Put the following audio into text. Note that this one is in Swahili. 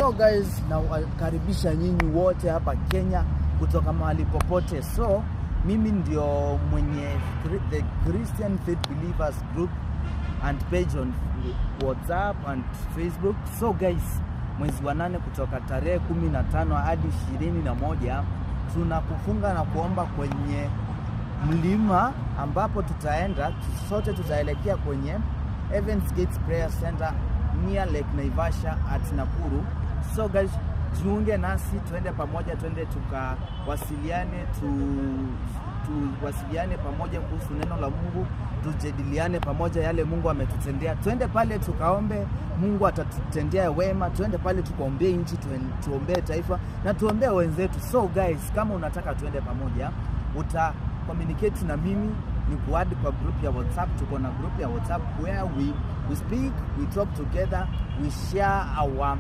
So guys, nawakaribisha nyinyi wote hapa Kenya kutoka mahali popote. So mimi ndio mwenye the Christian Faith Believers Group and page on WhatsApp and Facebook. So guys, mwezi wa 8 kutoka tarehe 15 hadi 21 tunakufunga na kuomba kwenye mlima ambapo tutaenda sote, tutaelekea kwenye Heavens Gates Prayer Center near Lake Naivasha at Nakuru. So guys, jiunge nasi tuende pamoja, tuende tukawasiliane, tuwasiliane pamoja kuhusu neno la Mungu, tujadiliane pamoja yale Mungu ametutendea. Tuende pale tukaombe, Mungu atatutendea wema. Tuende pale tukaombee nchi, tuombee taifa na tuombee wenzetu. So guys, kama unataka tuende pamoja, uta communicate na mimi ni kuadd kwa group ya WhatsApp. Tuko na group ya WhatsApp where we speak, we talk together, we share our